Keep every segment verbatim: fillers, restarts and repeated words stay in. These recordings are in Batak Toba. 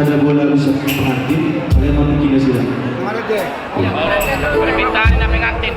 Ada bola rusak pengantin, kalian mau bikin sudah. Mana dia? Permintaan yang pengantin.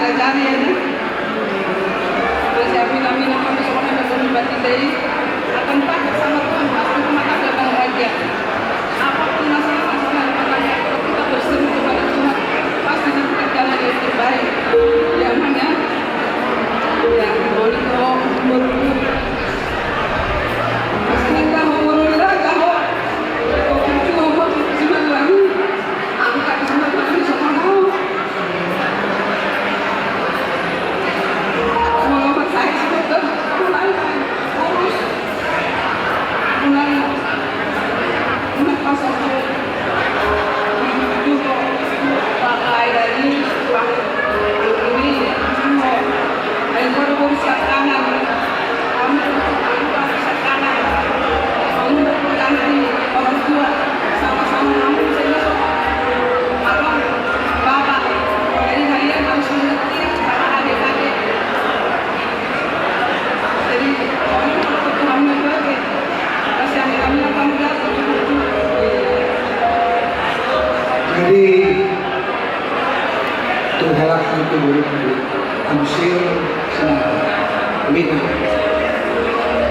Jadi ya, nah. Terus ya, mina-mina kami semuanya berdoa buat kita ini. Akan pakai sama Tuhan, pasti rumah tangga akan bahagia. Apapun masalah-masalah rumah tangga, kalau kita berseru kepada Tuhan, pasti nanti jalan yang terbaik. Ya, Mang, ya. Ya, boleh kok. Jadi, tu helak ni tu boru, Amsil, Sinada, Wina.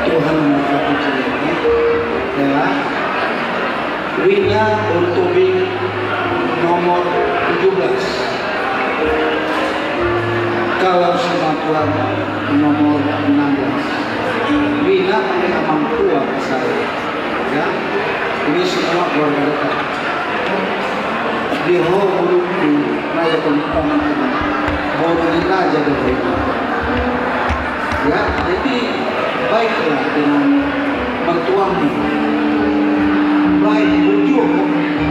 Tuhan memberkati kalian, ya. Helak, Wina, boru Tobing, nomor tujuh belas. Kalau Simatupang, nomor enam belas. Wina, ini amang tua saya. Ya, ini semua keluarga dekat. Di ho boru, na ya, boru ni raja do ho. Ya, jadi baiklah dengan mertuamu. Baik, bujur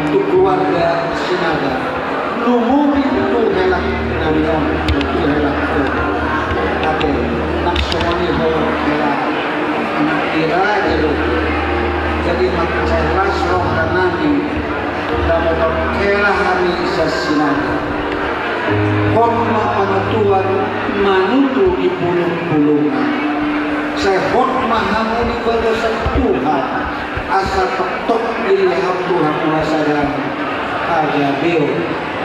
tu keluarga Sinada. Lumobi tu helak nami on, tu helak tu. Ate, nang songon i ho helak. Anak ni raja do. Jadi, mansai las roha nami, dapot hela hami sian Sinada. Hot ma panotuan manutu di bulung-bulungan. Sai hot ma hamu di bagasan Tuhan. Asa toktok dilehon Tuhan muna sadari hagabeon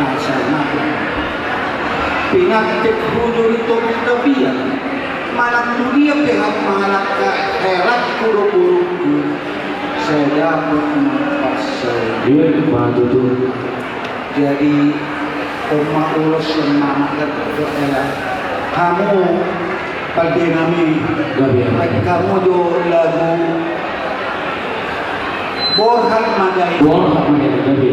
na sai mate. Pinantik hujur i topi tapian, manang tu dia pe hap mangalangka, helakku dohot borungku, sai dapot ma parsaulian. Iya, itu betul. Jadi, on ma ulos sian mama dohot hela. Hamu pande nami, baen hamu jo lagu Borhat ma Dainang. Borhat ma Dainang, gabe.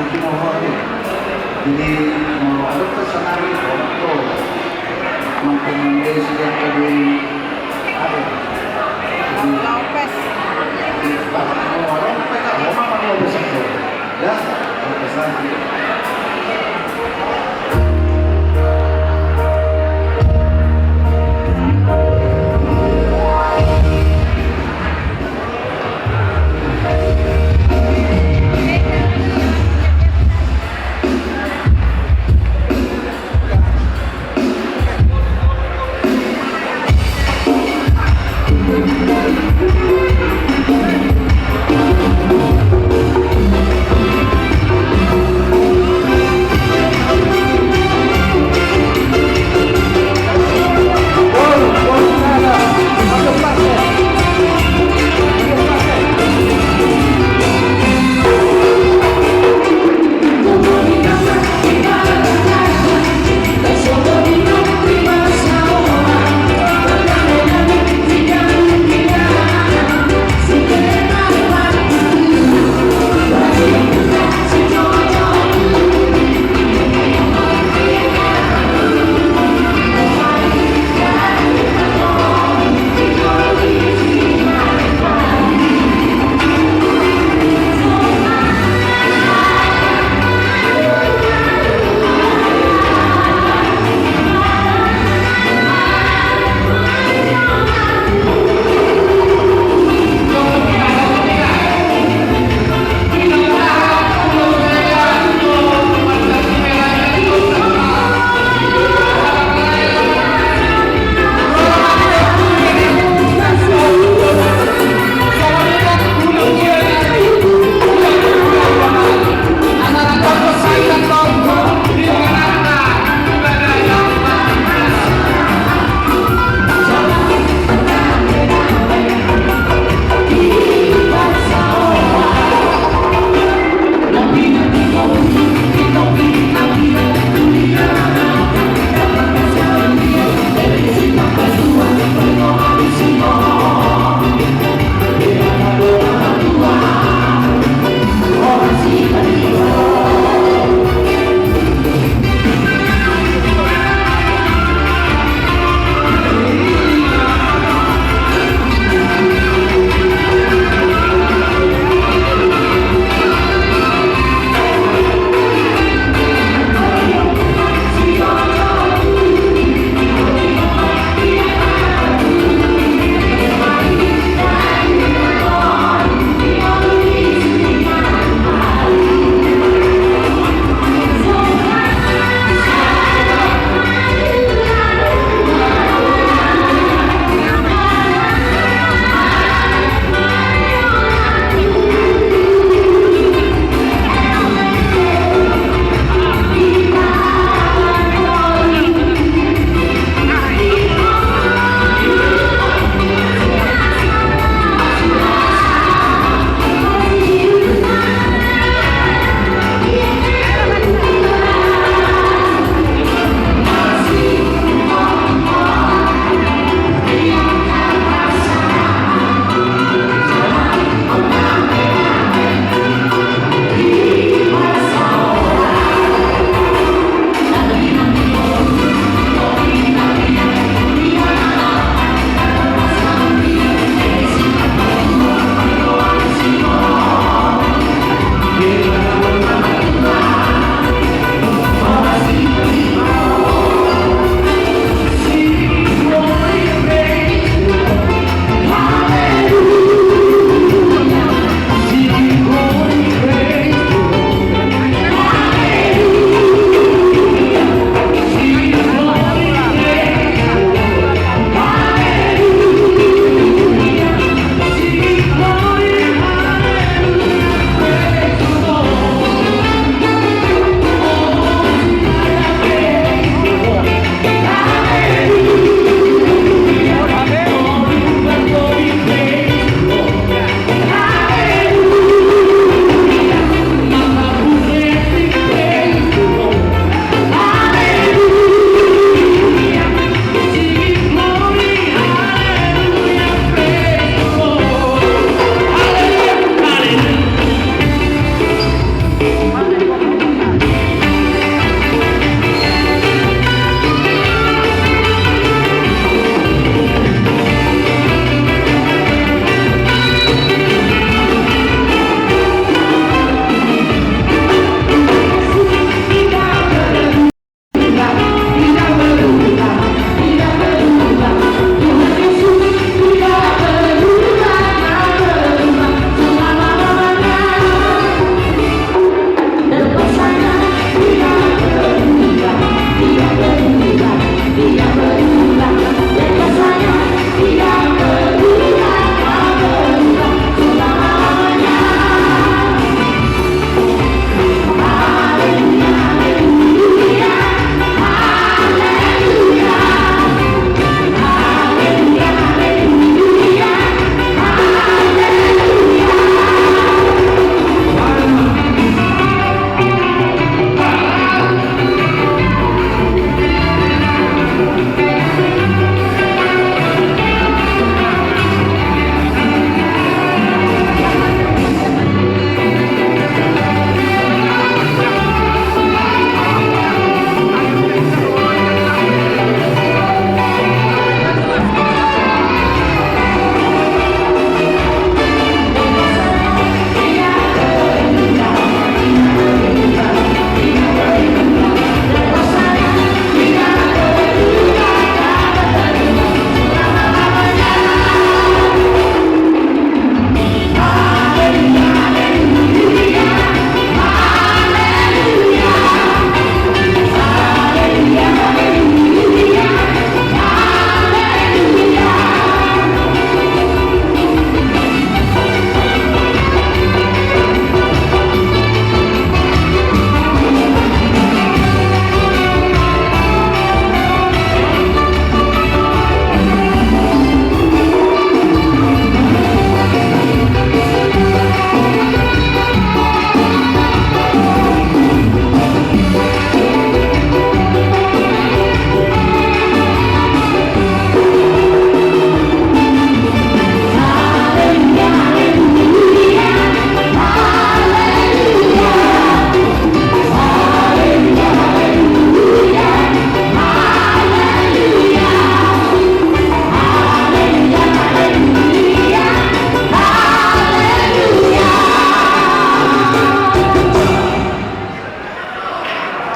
Jadi, mau ada pesan hari, untuk mengkomentari sejak tadi ada. Jadi, mau ada pesan, mau apa, mau pesan, ya, mau pesan.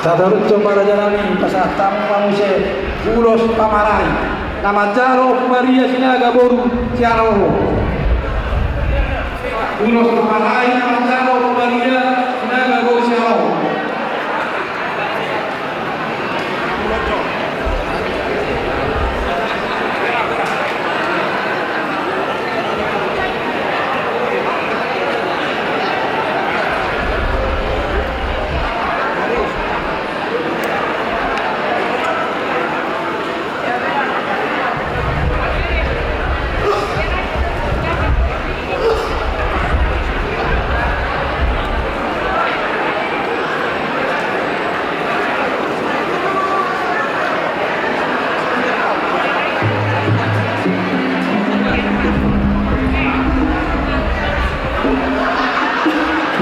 Satorus ma raja nami, pasahat hamu ma muse ulos pamarai na manjalo Maria Sinaga boru Siaroho. Ulos pamarai na manjalo Maria Sinaga boru Siaroho.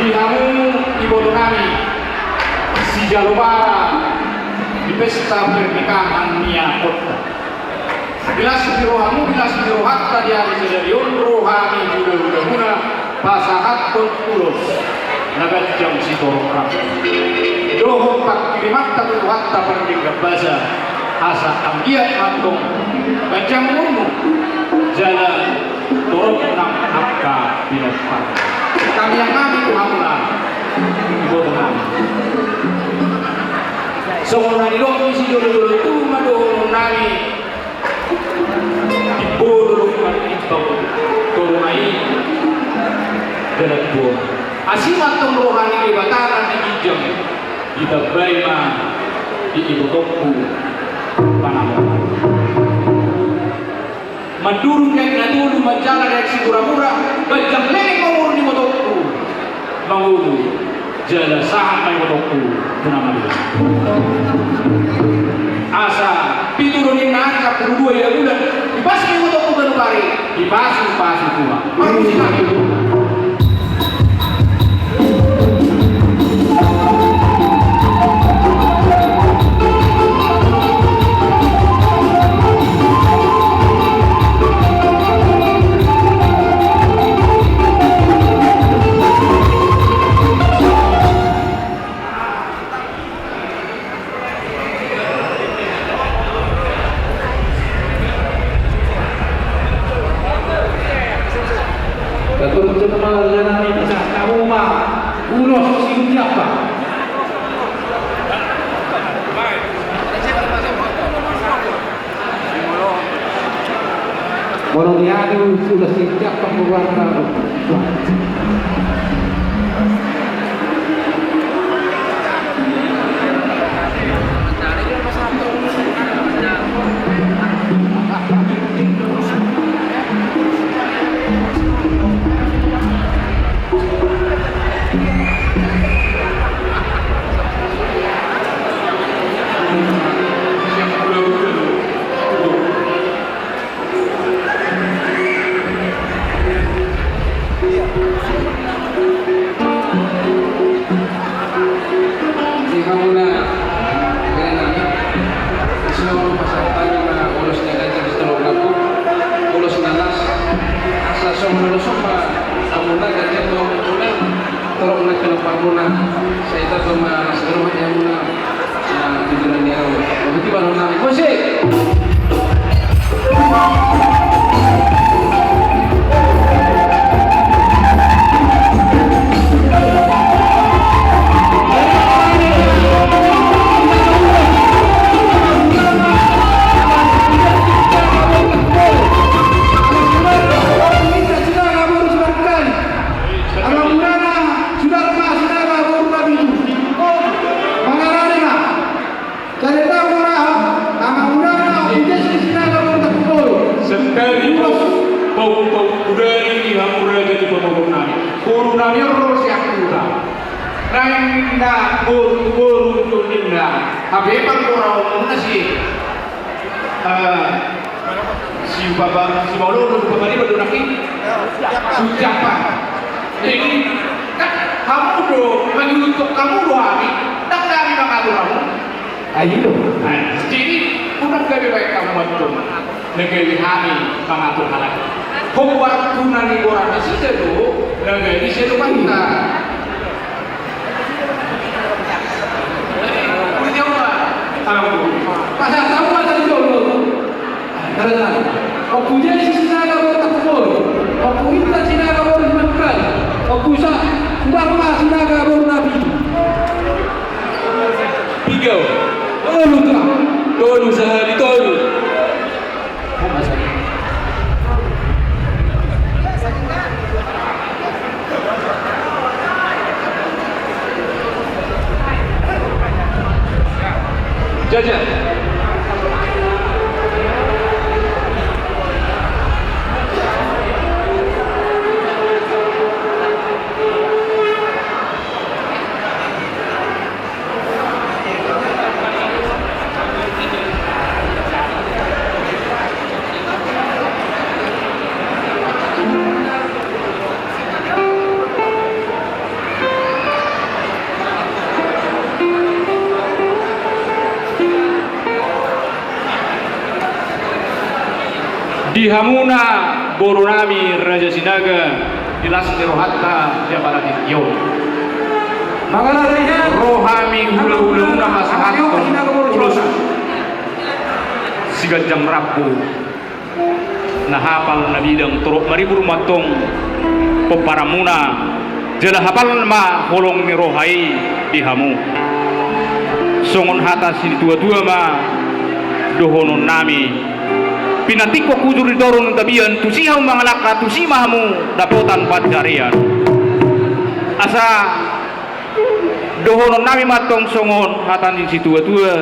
Di hamu iboto nami, sijalo bara di pesta pernikahan ni anakkonta. Di las ni rohamu, di las ni rohanta di ari sadari on, ro hami hulahula muna pasahathon ulos na ganjang sitorop rap dohot panghirimanta tu Tuhanta pardenggan basa, asa anggiat ma antong ganjang umurmu jala torop nang angka pinompar. Tamiang nami tu hamuna, iboto nami. Songon na nidok ni sijolojolo i, tubu ma dohonon nami, timbo do dok martimbang toruna i dalan bona. Asi ma antong roha ni Debata na di ginjang, ditambai ma di ibotongku pangamoan. Mandurung di aek na tolu, manjala di aek Siguramura, ganjang leleng ma umur ni ibotongku mangolu, jala sahat ma ibotongku tu na maduma. Asa pitu do ninna ari sampulu dua ia bulan, dipasu ma ibotongku ganup ari, dipasupasu Tuhan. Parmusik nami. Ketua Jemaat Lelana ini bisa kamu mah ulos si siapa? Molo diadu sudah siap pembuatan. Di hamuna, bere nami, isi ma pasahat nami ma ulos na ganjang sitorop rap, ulos na las, asa songon ulos on ma hamuna ganjang ma umurmuna, torop nang pinompar muna, sai tamba ma las ni roha ni hamuna. Nah, tujuan ni au. Begitu baru nami. Musik. Amang unana sudah masuk nama boru kami. Mangarani ma. Jadi tahu ma aha, amang unana, udah sini nama boru kami boru. Sekaligus bau-bau kudari di hamura jadi pemurung nami. Boru nami ro siap kuda. Naeng na boru, boru tu ninna. Hape pangkora omong nasi. Eh, si baba, si baolo do, baba ni badurak i. Sucapa. Jadi, kan, hamu do, manyuruthon hamu do hami. Ndang hami mangatur hamu. Ayo. Nah, jadi, unang gabe baen hamu antong. Na gabe hami mangatur halak. Ho waktu na niboan nasida do, na gabe siadopanta. Ompu Jesi Sinaga boru Tampukboi, Ompu Intan Sinaga boru Simanungkalit, Ompu Sa-, Sudarma Sinaga boru Napitu. Piga? Tolu, Tulang. Tolu, sahali tolu. Jaja. Di hamuna boru nami Raja Sinaga, di las ni rohanta di apala tingki on. Roha hami hulahula muna pasahathon ulos siganjang rambu na hapal na bidang, torop maribur ma antong pomparanmuna, jala hapal ma holong ni roha i di hamu. Songon hata ni situatua ma dohonon nami: Pinantikhon hujur di toru ni tapian, tusi hamu mangalangka, tusi ma hamu dapotan panjarian. Asa dohonon nami ma antong songon hata ni situatua: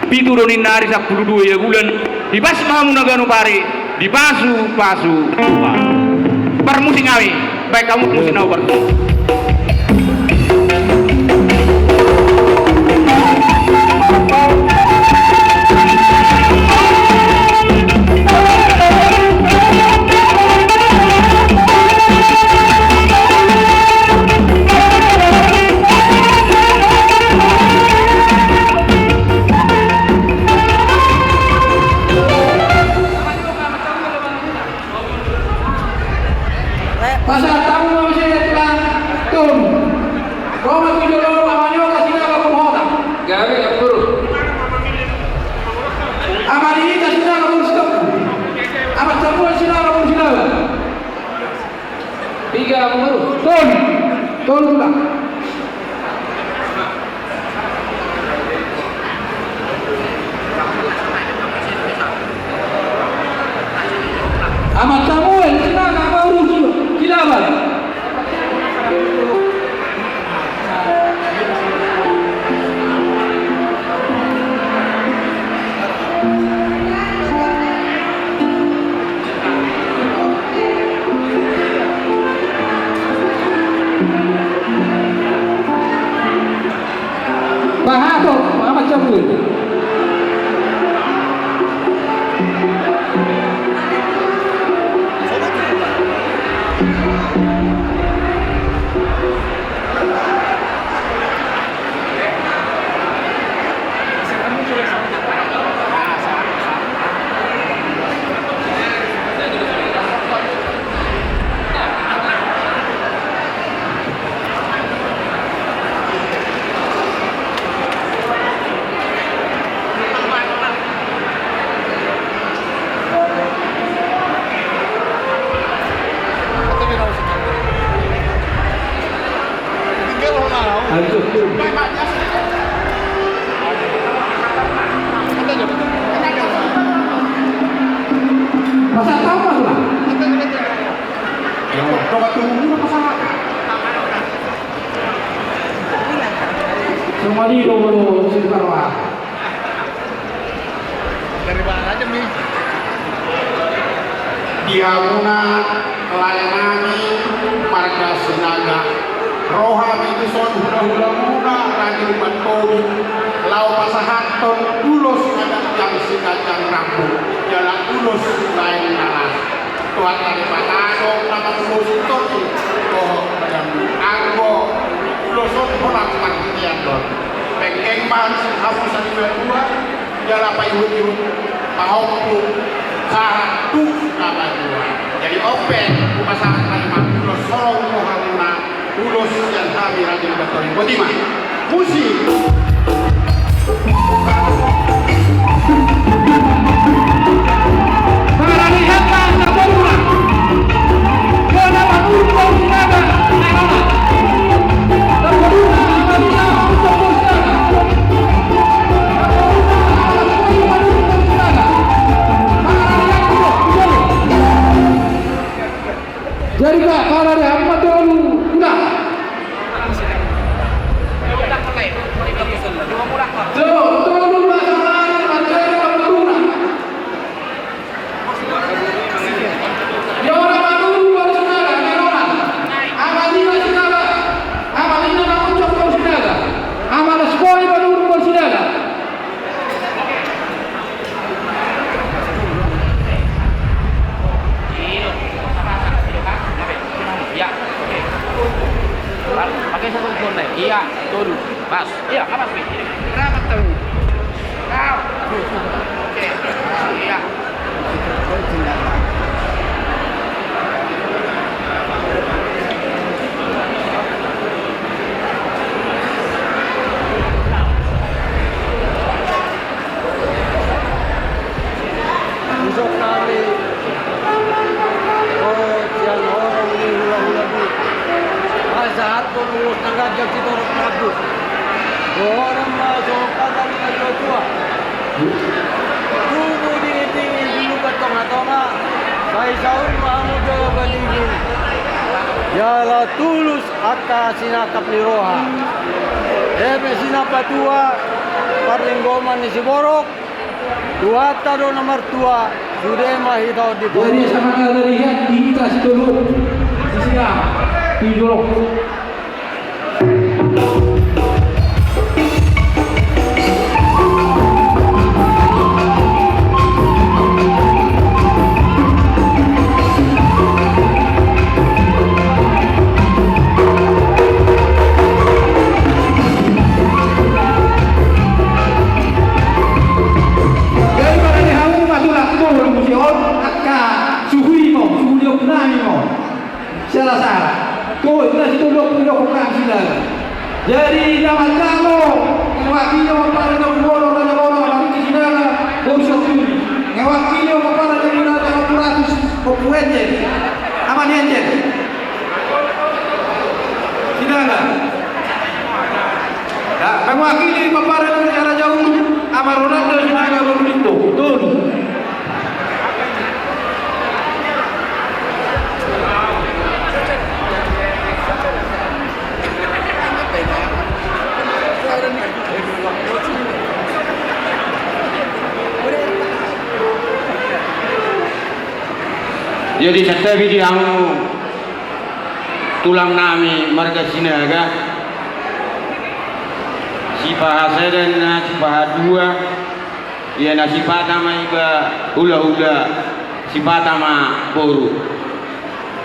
Pitu do ninna ari, sampulu dua ia bulan, dipas ma hamu na ganup ari, dipasupasu Tuhan. Parmusik nami, baen hamu musik na parmusik. Pasahat hamu ma muse, Tulang. Tung. Ro ma tu jolo Amanita Sinaga boru Hotang. Gabe, Amangboru. Amanita Sinaga boru Sitompul. Amat Samuel Sinaga boru Silaban. Piga, Amangboru? Tolu. Tolu, Tulang. Amat Samuel Sinaga boru Silaban. Pasahat ma, Amat Samuel. Pasahat hamu ma, Tulang. Songon i do molo sirbarwa. Di hamuna lae nami marga Sinaga, ro hami tuson hulahulamuna Raja Umbattobing laho pasahathon ulos adat jang siganjang rambu jala ulos baen na las. Tuhanta Debata do na mangulosi tonggi dohot badanmu. Anggo ulos on holan marhitean do on. Penggeng ma hamu satua-tua jala paihutihut, pahompu sahat tu na batua. Jadi on pe hupasahat ma ulos holong tu hamuna. Ulos sian hami Raja Umbattobing, boti ma. Musik. Iya, tolu. Pas. Iya, pas. Berapa tahun? Tahu. Oke. Iya. Dison hami, o, sian horong ni hulahula Buk, pasahathon ulos na ganjang sitorop rambu. Dohonon ma songon hata ni natuatua: Tubu dingindingi, lulupan tongatonga, sai saur ma hamu jolo badingin. Jala tulus angka sinangkap ni roha. Eme sinambatua, parlinggoman ni siborok, Tuhanta do na martua, sude ma hita on di. Jadi sama kali dari hita situ dulu. Siap. Tujuh. Jadi, pada di hamu ma tulang, tulang musi on, angka suhu imo, suhu ni ompunami imo. Sala-sala. Tuh, ina situ dok, dok, dok, sila. Jadi, nama kamu, mewakili Bapak Raja Bolo, Raja Bolo, Raja Sinaga, Bolo Sotuni. Mewakili Bapak Raja Bolo, Raja Bolo Ratus, Bapak Enjen. Aman Enjen. Sinaga. Ya, mewakili Bapak Raja, Raja Ulu, Ama Ronaldo, Sinaga, Bolo Limpo. Tuh. Jadi, santabi di hamu tulang nami marga Sinaga, sipahasada na sipahadua, ia na sipata ma iba hulahula, sipata ma boru.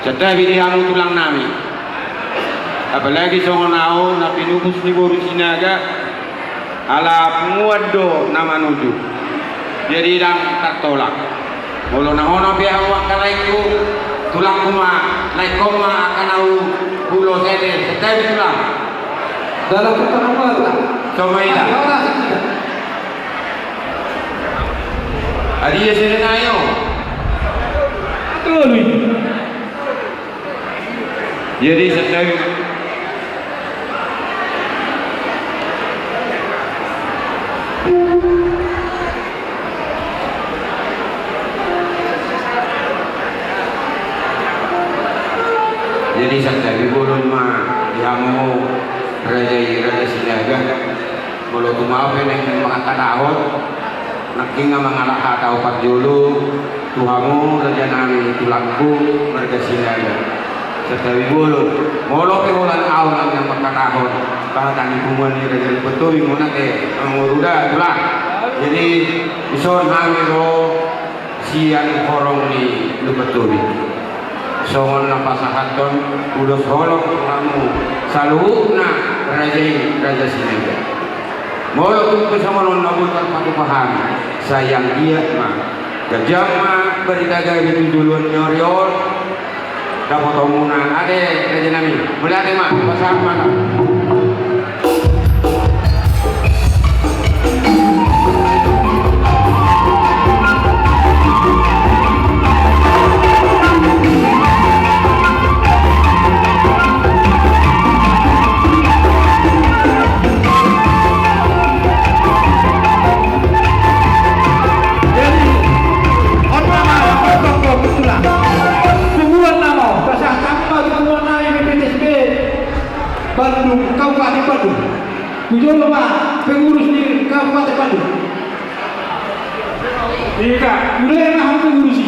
Santabi di hamu tulang nami. Apalagi songon ahu na pinupus ni boru Sinaga, ala punguan do na manunjung. Jadi ndang tartolak. Molo na hono pe ahu angka laengku, tulangku ma, laengkon ma angka na huulos ate, santabi tulang. Dalam pertemuan, Pak. Sama ida. Adia sini nayo. Tolu. Jadi, santabi. Jadi, santabi bolon ma di hamu raja i, raja Sinaga. Molo tung ahu pe naeng mangkatahon, nangkin nga mangalap hata ahu parjolo tu hamu raja nami, tulangku marga Sinaga. Santabi bolon, molo pe holan ahu naeng mangkatahon, bahat anggi punguan ni raja Lumban Tobing, mona te, mangoru da tulang. Jadi, dison hami ro sian horong ni Lumban Tobing. Songon na pasahathon ulos holong tu hamu saluhutna raja i, raja Sinaga. Molo tung pe songon on na boi tarpatupa hami, sai anggiat ma ganjang ma barita gabe tu joloan ni ari on. Dapotonmuna ate raja nami. Mauliate ma, pasahat ma. Jadi, on ma, on ma, on ma, punguan nama, pasahat ma tu punguan nami B P T S B Bandung, Kabupaten Bandung. Tu jolo ma pengurus ni Kabupaten Bandung. Ika, udah ya, nah, pengurus i.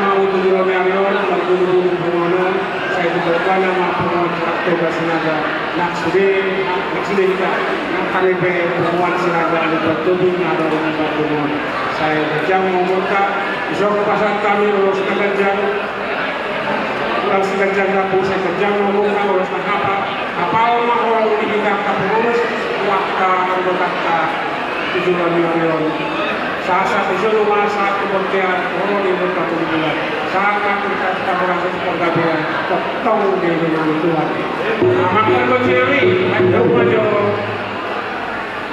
ma uju di lomo ni ari on, marguru-guru punguan on, sai tu berkuana ma punguan Toga Sinaga, nang sude, nang sude hita, nang kami pe punguan Sinaga, di Patubu, na ada di Patubu. Sai ganjang ma umurta, dison pasahat hami ulos na ganjang, ulos na ganjang na pusat, ganjang ma umurta, ulos na hapal, hapal ma holong di hita angka pengurus, tu angka anggotanta, tu joloan ni ari on. Sahat-sahat di solu ma sahat tu bontean, holong di angka pengurus. Sahat ma tu angka pengurus penggabean, tongtong dirinami Tuhan. Nah, maka bagi kami, ayo maju.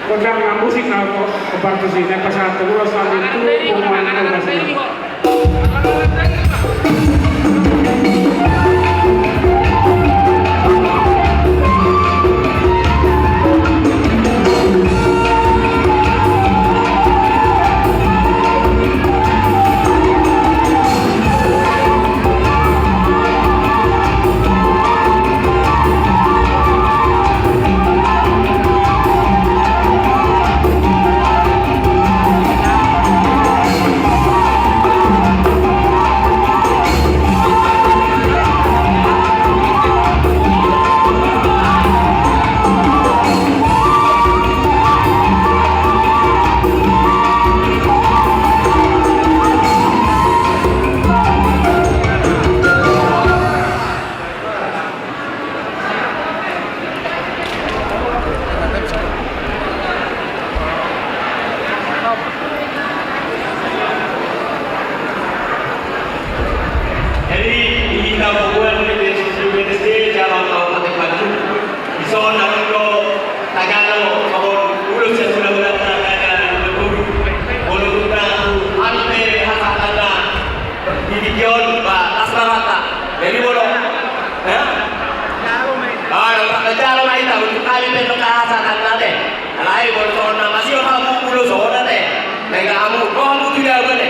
Gondang na musik na, o, o, partusi, na pasahat tu ulos na tu punguan Toga Sinaga. Jadi, di hita punguan B P S D, B P S D, cabang Kabupaten Bandung. Dison adong do tagano songon ulos sian hulahulanta na gabe na guru. Molo tung na tu hami pe hasahatanna di tingki on, ba, las ma rohanta. Jadi molo, eh? Ah, na jalo ma hita, untuk hami pe nunga hasahatanna ate. Alai molo songon na masihol hamu ulos on ate. Nunga hamu, ro hamu tu jawaban e.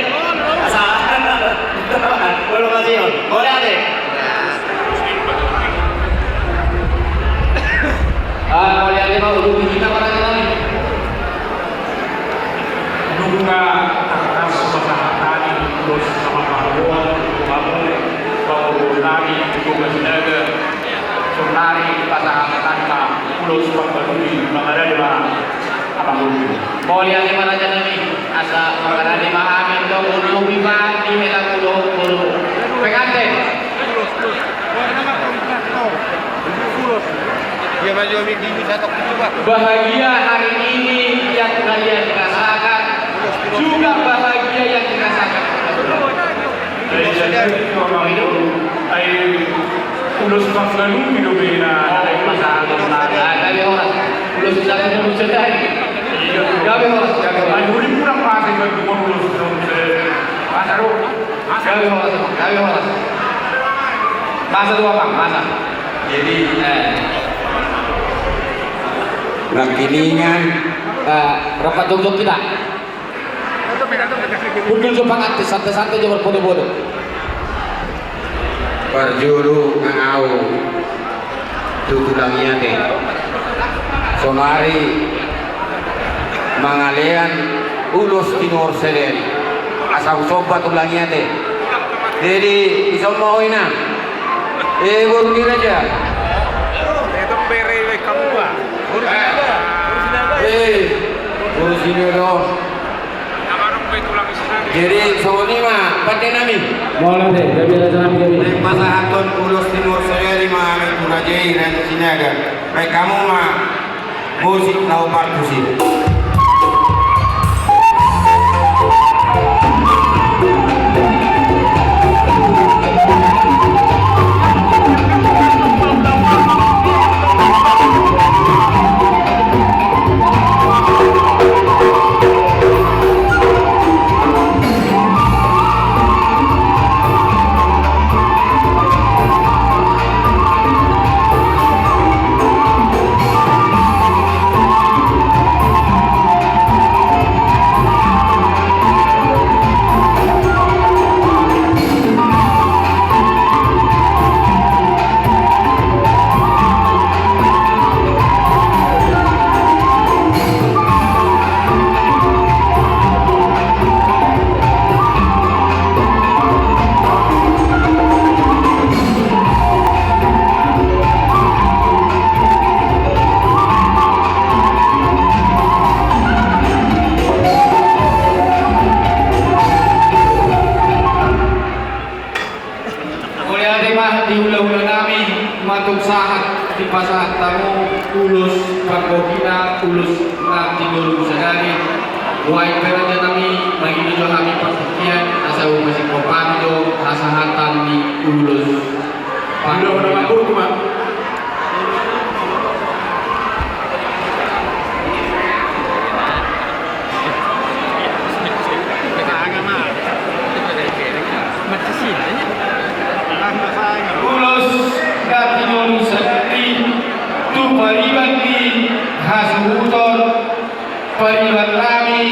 Asa. Molo masihol. Molo ate. Ah, mauliate ma, uduti hita ma raja nami. Nunga tangkas pasahat hami ulos na marhamulian tu hamu, pangurus nami, tu Toga Sinaga. Saonari pasahat hami ma ulos panggabean, mangaradei ma. Mauliate ma raja nami, asa mangaradei ma hami, tong ulos pipa di hela ulos, ulos pengantin. Bahagia hari ini yang kalian rasakan, juga bahagia yang dirasakan. Ai ulos panggabean do be na. Ah, gabe horas. Ulos panggabean do be. Gabe horas, gabe horas. Ai uli kurang masa iba tu ulos. Masa do. Gabe horas, gabe horas. Masa do apa? Masa. Jadi, eh, nangkiningan, eh, rapat jongjong hita. Hundul jo pangantin, santai-santai jo, marbodo-bodo. Parjolo nang ahu tu tulang i ate. Sonari mangalean ulos tinuhor sadari. Asa husomba tulang i ate. Jadi, dison ma ho, inang. Eh, boru ni raja. Eh, boru Sinaga on. Jadi, songon i ma pande nami. Mauliate, gabe raja nami, gabe. Naeng pasahathon ulos tinuhor sadari ma hami tu raja i, raja Sinaga. Baen hamu ma musik na hombar tusi. Mauliate ma di hulahula nami, matung sahat dipasahat hamu ulos panggohina, ulos na tinuhor sadari. Nuaeng pe raja nami, mangido jo hami partingkian asa hupasingkop hami jo hasahatan ni ulos panggohina. Ulos na tinuhor sadari tu pariban ni hasuhuton, pariban nami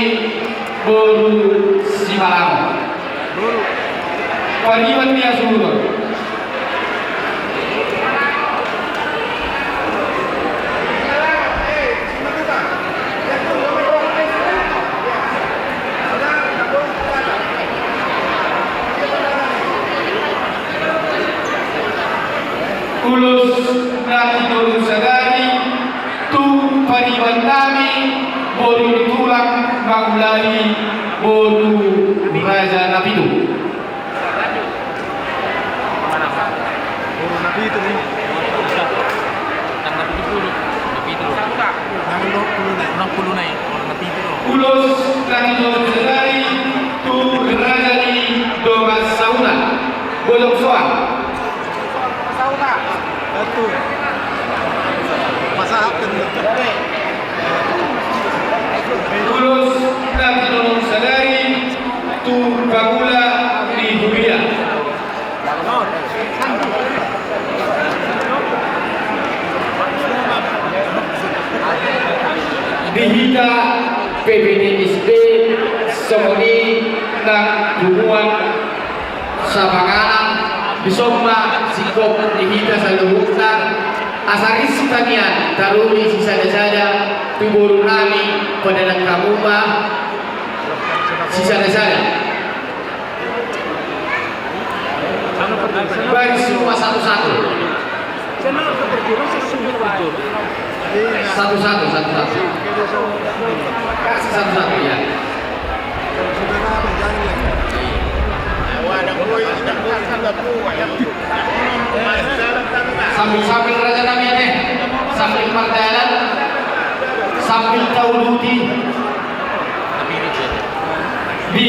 boru Simalamo. Pariban ni hasuhuton. Ulos na tinuhor sadari tu pariban nami boru ni tulang mangulai boru Raja Napitu. Boru Napitu ni. Tang Napitu pulu. Napitu. Nang dua pulu nai. Nang pulu nai. Boru Napitu. Ulos na tinuhor sadari tu raja ni dongan sahuta. Bojong Soang. Ulos na tinuhor sadari tu pangula ni huria. Di hita P P D S B songon i nang punguan sapanganan, dison ma singkop ni hita saluhutna, asa rinsa tangiang taruli sisada-sada tu boru nami, padalan hamu ma sisada-sada. Baris rumah satu-satu. Satu-satu, satu-satu. Kasih satu-satu, ya. Sambil-sambil raja nami ate, sambil mardalan, sambil tauduti di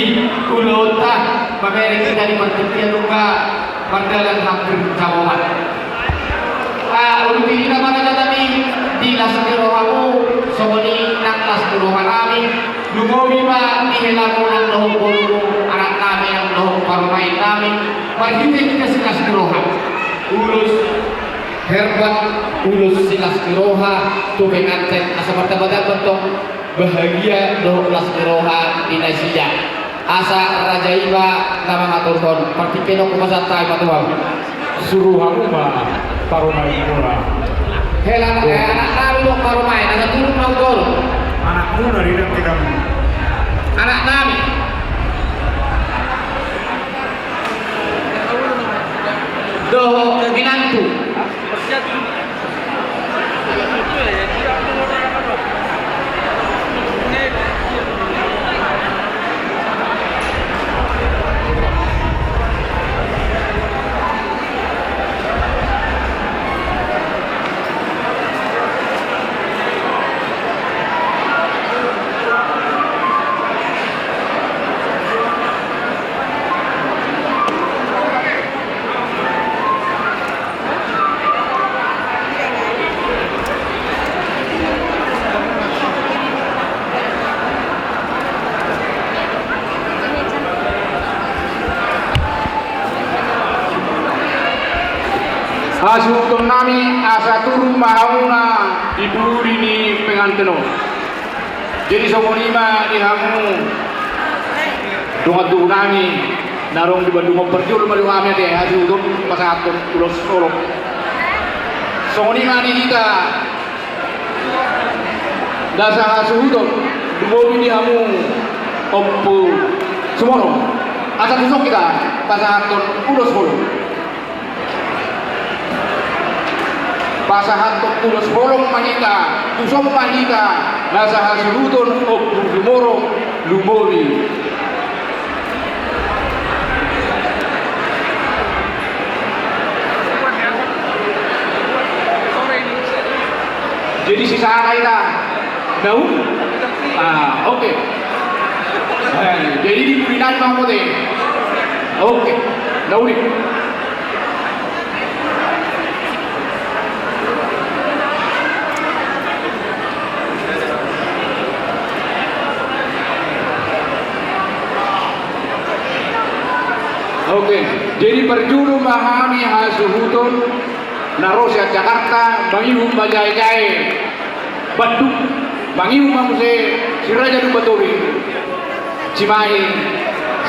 ulaonta, pamereng hita di partingkian nunga mardalan hampir jam opat. Ah, uduti hita ma raja nami di las ni rohamu, songon i nang las ni roha nami, lumobi ma di helamu nang dohot borumu, anak nami nang dohot parumaen nami, marhite hita silas ni roha. Ulos Herbat ulos si las ni roha tu penganten asa martamba-tamba tong bahagia dohot las ni roha di nasida. Asa raja i ma na mangaturhon. Partingkian on hupasahat hami ma tu hamu. Suru hamu ma parumaenmuna. Hela, eh, anak nami do parumaen, anak turun ma hujolo. Anakmuna di dalam kita. Anak nami. Dohot minantu. Hasuhuton nami, asa turun ma hamuna di pudi ni penganten on. Jadi songon i ma di hamu dongan tubu nami na adong di Bandung on. Parjolo ma di hami ate hasuhuton pasahathon ulos holong. Songon i ma di hita nasa hasuhuton, lumobi di hamu Ompu Sumorong. Asa tuson hita pasahathon ulos holong. Pasahathon ulos holong ma hita, tuson ma hita nasa hasuhuton Ompu Sumorong, lumobi. Jadi sisana hita. Daun? Ah, oke. Eh, jadi di pudi nai ma mode. Oke. Daun i. Oke, jadi parjolo ma hami hasuhuton na ro sian Jakarta, mangihut ma jae-jae Bandung, mangihut ma muse si Raja Dumba Tobing, Cimahi,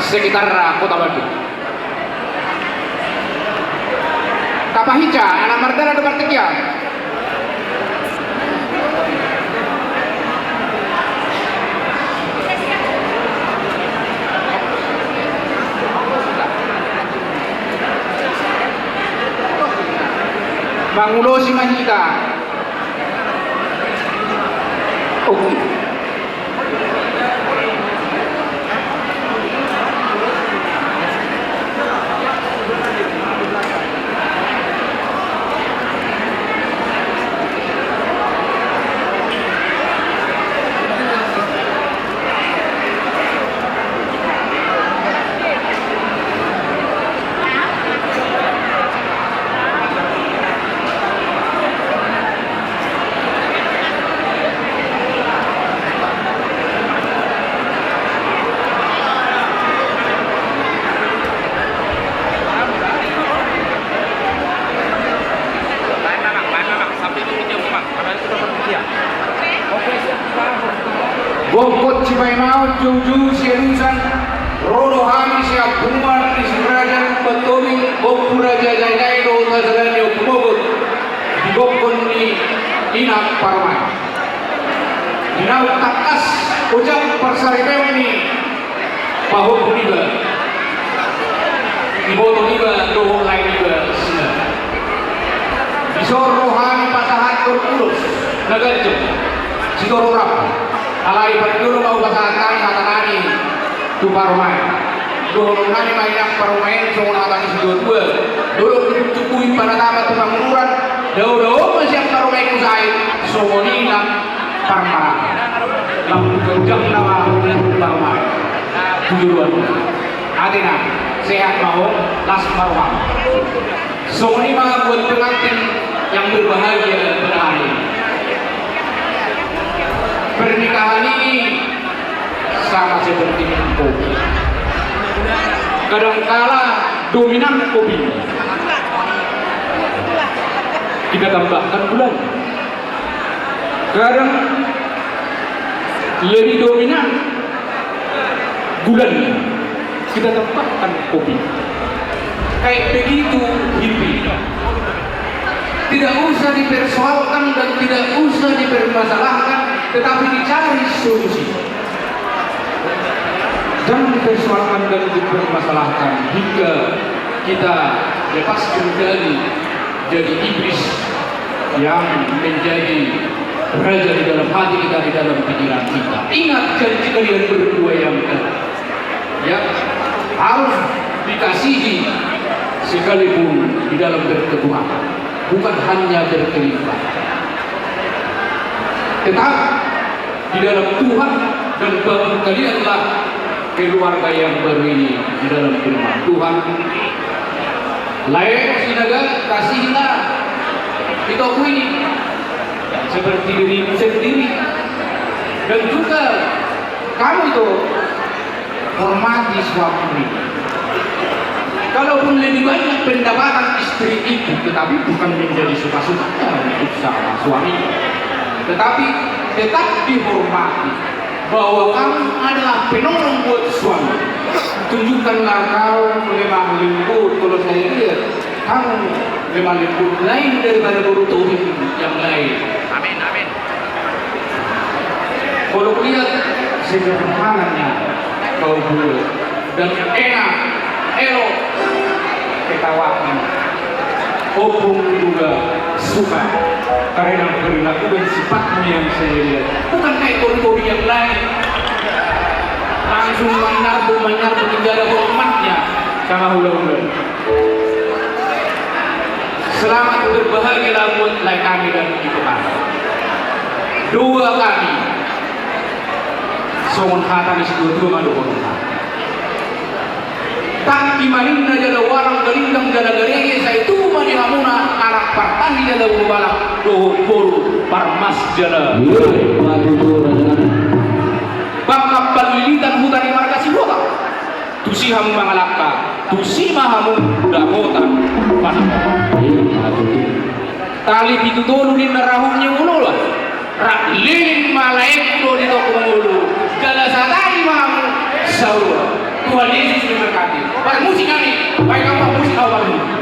sekitarna Kota Bandung. Tapahinsa, ala mardalan do partingkian. Mangulosi ma hita. Oke. Gokhon sipaimaon, joujou sialusan, ro do hami sian punguan ni si Raja Dumba Tobing, Ompu Raja Jaejae dohot hasuhuton ni Ompu Mogot, di gokhon ni inang parumaen. Di naung tangkas ojak parsaripeon ni pahompu niba, iboto niba dohot lae niba Sina. Dison ro hami pasahathon ulos na ganjang, sitorop rap. Alai parjolo ma hupasahat hami hata nami tu parumaen. Dohonon nami ma inang parumaen songon hata ni situa-tua: Dolok ni punjung buhit panatapan tu pangururan, dao-dao ma sian parumaenku sae, songon i nang parmarangan. Lam ganjang nama parumaen tu joloan. Ate nang, sehat ma ho, las ma roham. Songon i ma buat pengantin yang berbahagia pada hari ini. Pernikahan ini sama seperti kopi. Kadangkala dominan kopi. Kita tambahkan gulanya. Kadang lebih dominan gulanya, kita tambahkan kopi. Kayak begitu hidup ini. Tidak usah dipersoalkan dan tidak usah dipermasalahkan, tetapi dicari solusi. Jangan dipersoalkan dan dipermasalahkan hingga kita lepas kendali jadi iblis yang menjadi raja di dalam hati kita, di dalam pikiran kita. Ingat janji kalian berdua yang tadi. Ya, harus dikasihi sekalipun di dalam berkekurangan, bukan hanya berkelimpahan. Tetap di dalam Tuhan, dan bangun kalianlah keluarga yang baru ini di dalam firman Tuhan. Lae, Sinaga, kasihilah itoku ini seperti dirimu sendiri. Dan juga kamu itu hormati suamimu. Kalaupun lebih banyak pendapatan istri itu, tetapi bukan menjadi suka-suka untuk sama suami, tetapi tetap dihormati bahwa kamu adalah penolong buat suami. Tunjukkanlah kau lemah lembut. Kalau saya lihat, kamu lemah lembut lain daripada boru Tobing yang lain. Amin, amin. Kalau kulihat sederhananya kau buat dan enak, elok, ketawakan, ompung juga suka karena perilaku dan sifatmu yang saya lihat. Bukan kayak boru-boru yang lain, langsung manyarbu, manyarbu, tidak ada hormatnya sama hula-hula. Selamat berbahagialah buat lae kami dan ito kami. Dua kami. Songon hata ni situa-tua ma dohonon. Tangki ma ninna jala warang, galinggang jala garege, sai tubu ma di hamuna anak partahi jala boru balak dohot boru parmas jala. Iya, mati boru. Bangka Panlilitan, huta ni marga Sihotang. Tusi hamu mangalangka, tusi ma hamu dapotan panangan. Tali pitu tolu ninna rahut ni oloan, rap leleng ma laengku do di tongtong ngolu, jala satai ma hamu saur. Tuhan Yesus memberkati. Parmusik nami, baen hamu parmusik, au parmusik.